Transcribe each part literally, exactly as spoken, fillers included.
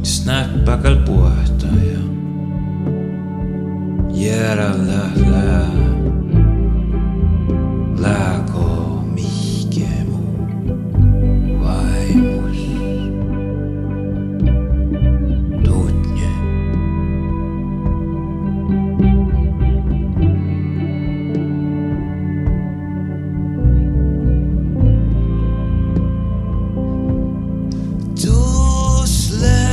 Sneappa gal buohtá ja jearaldat lea, lea go mihkke mu váimus dutnje. Dus lea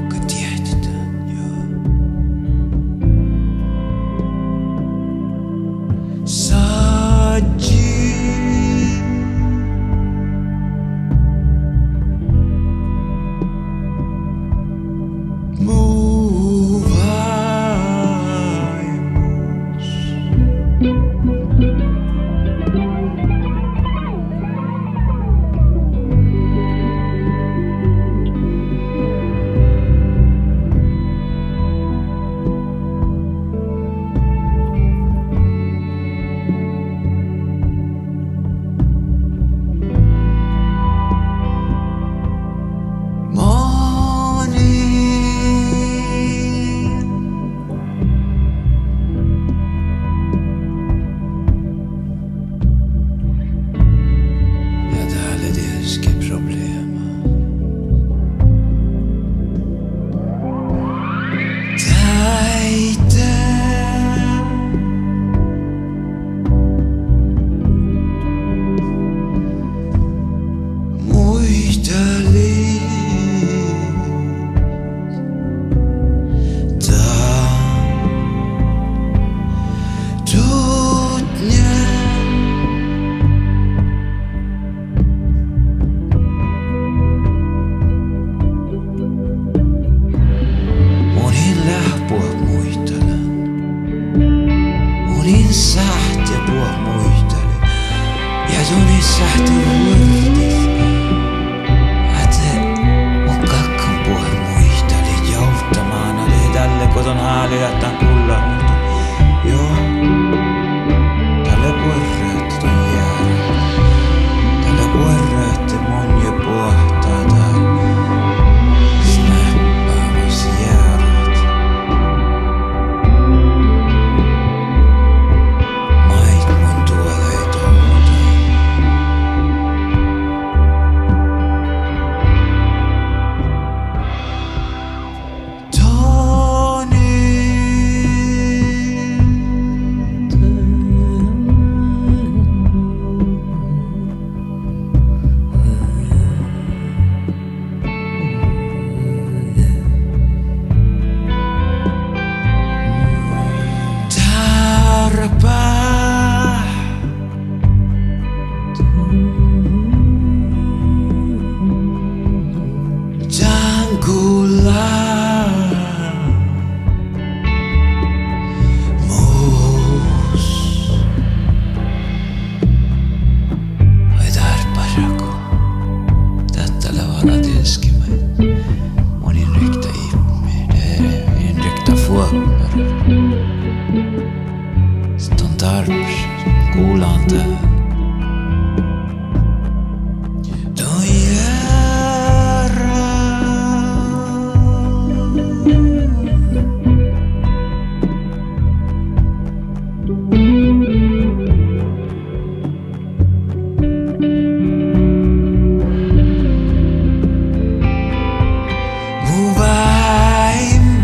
go diehtitán, jo. Sadji mu váimus. Mani. Ja dat lea dieđusge probleema. Dáide. Muitalit dan dutnje. Mun in leat buot muitalan. Mun in sáhte buot muitalit. Ja don in sáhte vuordit ahte mun galggan buot muitalit. Ja ovtta mánáide dalle go don háliidat dan gullat, muhto jo, dat lea buorre ahte don jearat. Dat lea buorre ahte mun in buohta dan sneappa fas jearat. Maid mun duođai dohko. Toni. Dárbá. Dan gullat mus. Ai dárbbašat go. Dáhttá lea vana dieđusge maid. Mun in riktá ipmir, eh, in riktá fuobmár. Don dárbbašan gullan dán. Don jeara. Mu váimu.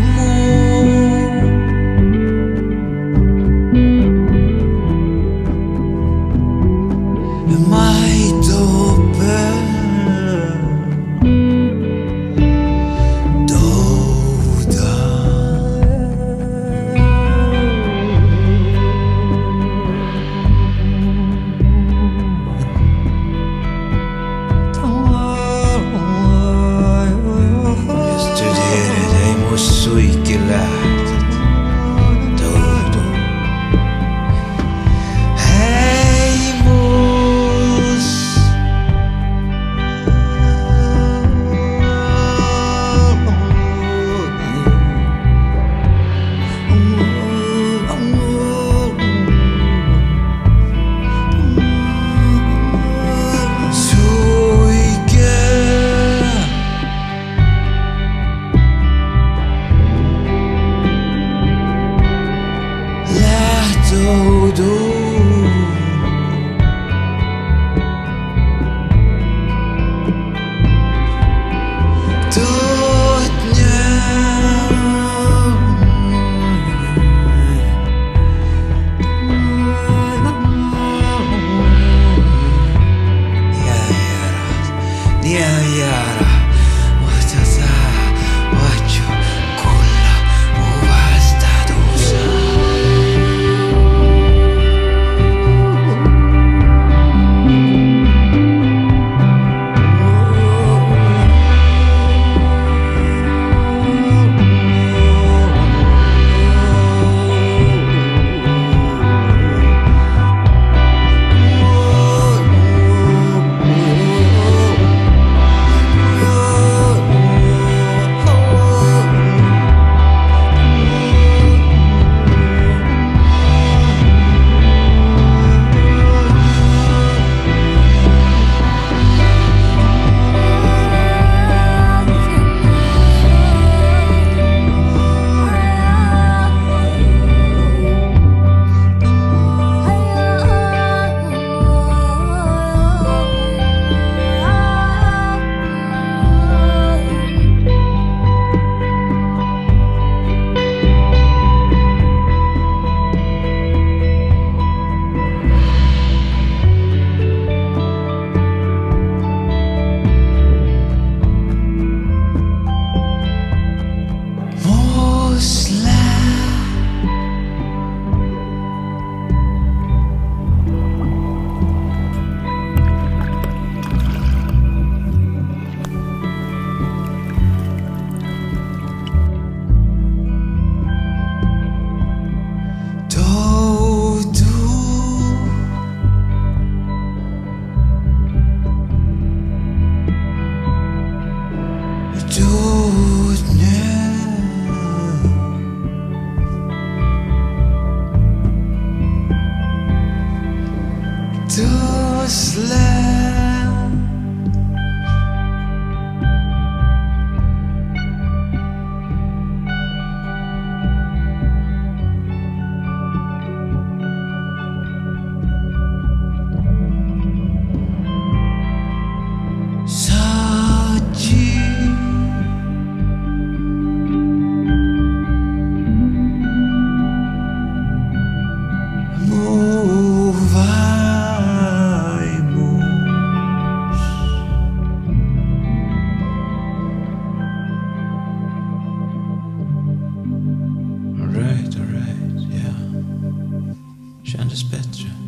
All right, all right, yeah. Kjennes bedre.